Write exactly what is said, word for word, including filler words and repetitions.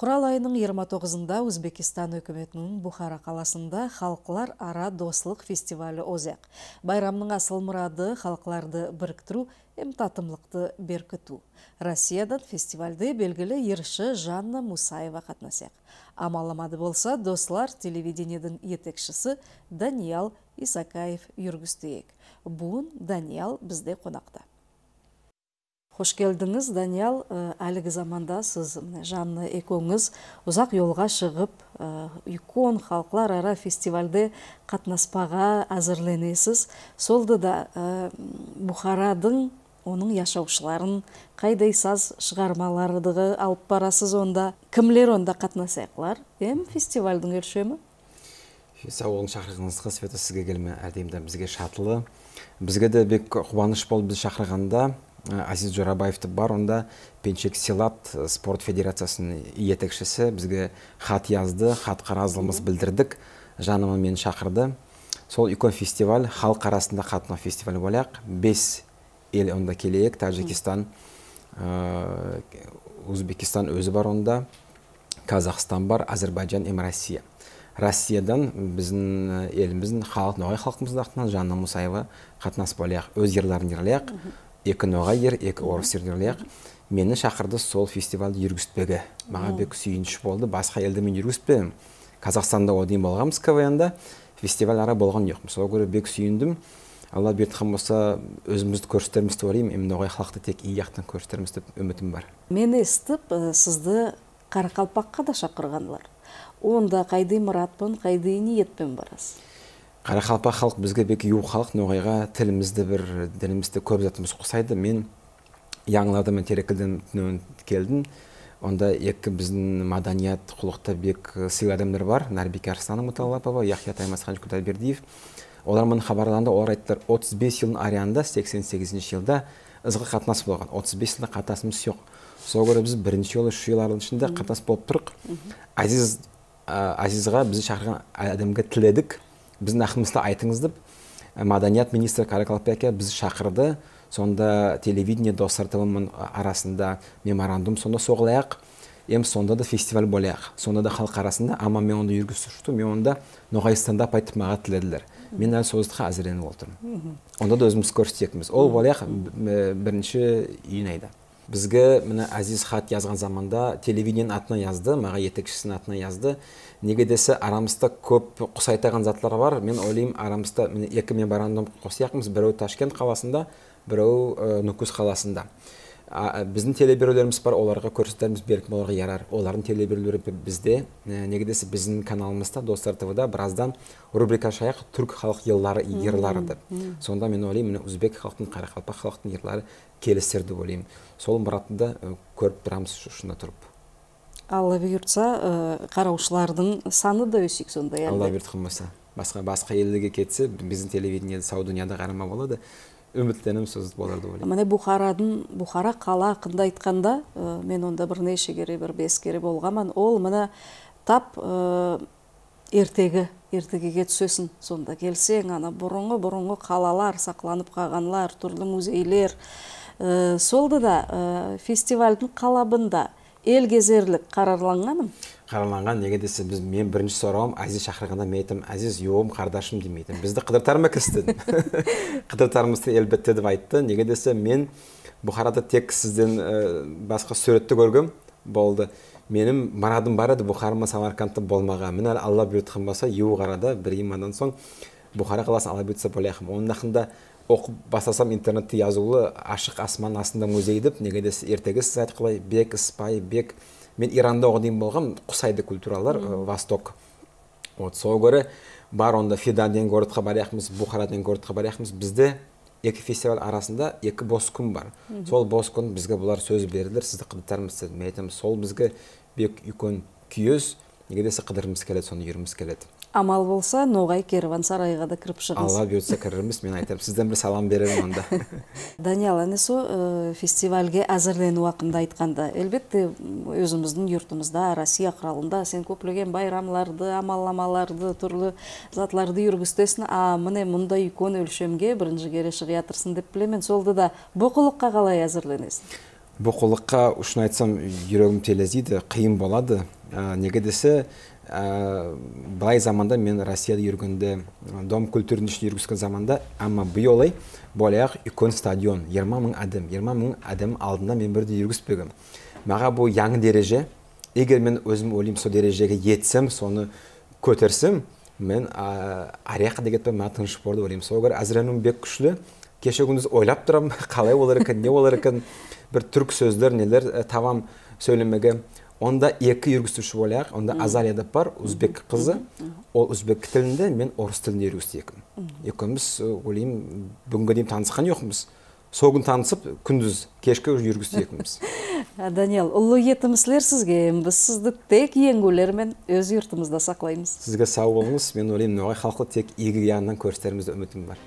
Курал айынынъ йырма тогызында Узбекистан оькиметининъ Бухара каласында халклар ара дослык фестивали озаяк. Байрамнынъ асыл мырады — халкларды бириктируьв эм татымлыкты беркитуьв. Россиядан фестивальде белгили йыршы Жанна Мусаева катнасаяк. Амалламады болса, дослар телевидениединъ етекшиси Даниял Исакаев юргистеек. Буьгуьн Даниял бизде конакта. Хош келдинъиз, Даниял. Аь, аьлиги заманда сиз, мине, Жанна экевинъиз узак йолга шыгып, аь, уьйкен халклар ара фестивальде катнаспага аьзирленесиз. Сол да, аь, Бухарадынъ, онынъ яшавшыларын, кайдай саз шыгармалардыгы алып барасыз онда, кимлер онда катнасаяклар, эм фестивальдинъ оьлшеми? Сав болынъ шакырганынъызга, Света, сизге келме аьр дайым да бизге шатлы. Бизге де бек куваныш болды биз шакырганда. Аь, Азиз Джорабаев деп бар, онда Пенчек Силат, аь, спорт федерациясынынъ етекшиси, бизге хат язды, хатка разылыгымызды билдирдик. Жанна мени шакырды. Сол уьйкен фестиваль халк арасында катнав фестиваль болаяк. Бес эл онда келеек: Таджикистан, аь, Узбекистан оьзи бар онда, Казахстан бар, Азербайджан эм Россия. Россиядан бизим, аь, элимиздинъ халк, ногай халкымыздынъ атыннан Жанна Мусаева катнасып болаяк. Оьз йырларын йырлаяк. Эки ногай йыр, эки орыс йыр йырлаяк. Мени шакырды сол фестивальди юргистпеге. Мага бек суьйинш болды. Баска элде мен юргистпегенмен. Казахстанда о дайым болганмыз КВН-де. Фестиваль ара болган йокпыз. Сога коьре бек суьйиндим. Алла буйырткан болса, оьзимизди коьрсетермиз деп ойлайман. Эм ногай халкты тек ийги яктан коьрсетермиз деп уьмитим бар. Мен эситип, аь, сизди Каракалпакка да шакырганлар. Онда кайдай мырат пан, кайдай ниет пен барасыз? Каракалпак халк бизге бек ювык халк, ногайга. Тилимиз де бир, динимиз де, коьп затымыз усайды. Мен янъыларда мен Терекелиден туьнегуьн келдим. Онда эки бизим маданият куллыкта бек сыйлы аьдемлер бар. Нарбике Арслановна Муталлапова, Яхья Таймасханович Кудайбердиев. Олар ман хабарлаганда, олар айттылар: отыз бес йылдынъ аралыгында, сексен сегизинши йылда ызгы катнас болган. Отыз бес йылда катнасымыз йок. Сога коьре биз биринши йолы уьш йыллардынъ ишинде катнас болып турдык. Азиз, аь, Азизге, бизди шакырган аьдемге тиледик. Бизим акымызды айтынъыз деп, аь, маданият министри Каракалпакия бизди шакырды. Сонда телевидение, Достар ТВ ман арасында меморандум сонда соглаяк. Эм сонда да фестиваль болаяк. Сонда да халк арасында, ама мен онда юргистируьвши, мен онда ногай стендап айтып мага тиледилер. Мен аьли сол затка аьзирленип олтырман. Онда да оьзимиз коьрсетеекпиз. Ол болаяк б-, биринши июнь айда. Бизге, мине, Азиз хат язган заманда телевидениединъ атына язды, мага, етекшисининъ атына язды. Неге десе, арамызда коьп усайтаган затлар бар. Мен ойлайман, арамызда, мине, эки меморандум косаякпыз. Бирев Ташкент каласында, бирев, аь, Нукус каласында. А, бизим телеберуьвлеримиз бар, оларга коьрсетермиз, белки, оларга ярар. Олардынъ телеберуьвлери б-, бизде. Аь, неге десе, бизим каналымызда, Достар ТВ-да бираздан рубрика ашаяк: «Туьрк халк йырлары», йырлары деп. Сонда, мен ойлайман, мине, узбек халктынъ, каракалпак халктынъ йырлары келисер деп ойлайман. Сол мыратты да, аь, коьрип турамыз шу-, шунда турып. Алла буйыртса, аь, каравшылардынъ саны да оьсеек сонда, аьлбетте. Алла буйырткан болса. Баска, баска эллерге кетсе, бизим телевидениеди сав дуныяда карама болады. Уьмитленемиз, сол зат болар деп ойлайман. Мине, Бухарадынъ, Бухара кала акында айтканда, аь, мен онда бир неше кере, бир бес кере болгаман. Ол, мине, тап, аь, эртеги, эртегиге туьсесинъ. Сонда келсенъ, ана бурынгы, бурынгы калалар, сакланып калганлар, туьрли музейлер. Аь, солды да, аь, фестивальдинъ калыбында эл кезерлик карарланганым? Карарланган. Неге десе, биз, мен биринши соравым, Азиз шакырганда мен айтаман: «Азиз, ювыгым, кардашым», — деймен. «Бизди кыдыртарма экенсиз?» — дедим. «Кыдыртармыз, аьлбетте», — деп айтты. Неге десе, мен Бухарада тек сизден, аь, баска суьвретти коьргем. Болды. Меним мырадым бар эди Бухара ман Самаркандта болмага. Мине, аьли Алла буйырткан болса, ювык арада, бир йылдан сонъ Бухара каласын, Алла буйыртса, болаякпан. Онынъ акында окып басласам, интернетте язувлы «Ашык асман астында музей» деп. Неге десе, эртеги, сиз айткандай, бек ыспайы, бек. Мен Иранда ога дейим болгам, усайды культуралар, аь, Восток. Вот, сога коьре бар онда, Фидан деген городка бараякпыз, Бухара деген городка бараякпыз. Бизде эки фестиваль арасында эки бос куьн бар. Сол бос куьн бизге булар соьз бердилер, сизди кыдыртармыз деп. Мен айтаман, сол бизге бек уьйкен куьез. Неге десе, кыдыргымыз келеди, сонда юргимиз келеди. Амал болса, ногай керуьвансарайга да кирип шыгынъыз. Алла буйыртса, кирермиз, мен айтаман. Сизден бир салам берермен онда. Даниял, ане сол, аь, фестивальге аьзирленуьв акында айтканда, аьлбетте, оьзимиздинъ юртымызда, Россия кыралында сен коьплеген байрамларды, амалламаларды, туьрли затларды юргистесинъ, а мине мундай уьйкен оьлшемге биринши кере шыгыпятырсынъ деп билемен. Солды да, бу куллыкка калай аьзирленесинъ? Бу куллыкка, шынын айтсам, юрегим телезийди, кыйын болады. А, неге десе, а, былай заманда мен Россияда юргенде, Дом культурыны ишин юргискен заманда, амма быйыл былай, болаяк уьйкен стадион, йырма мынъ аьдем, йырма мынъ аьдем алдында мен бир де юргиспегенмен. Мага бу янъы дереже, эгер мен оьзим, ойлайман, сол дережеге етсем, соны коьтерсем, мен, а, аьр якка да кетпеге мага тыныш болады, ойлайман. Сога коьре аьзирленуьвим бек куьшли. Кеше-куьндиз ойлап тураман, калай болар экен, не болар экен, бир туьрк соьзлер, нелер, э, табаман соьйлемеге. Онда эки юргистируьвши болаяк, онда Азалия деп бар, оьзбек кызы. Ол оьзбек тилинде, мен орыс тилинде юргистеекпен. Экевимиз, э, ойлайман, буьгуьнге дейим таныскан йокпыз. Сол куьн танысып, куьндиз, кешке уже юргистеекпиз. А, Даниял, уллы етимислер сизге. Биз сизди тек енъуьвлер мен оьз юртымызда саклаймыз. Сизге сав болынъыз. Мен ойлайман, ногай халкты тек ийги ягыннан коьристеримиз деп уьмитим бар.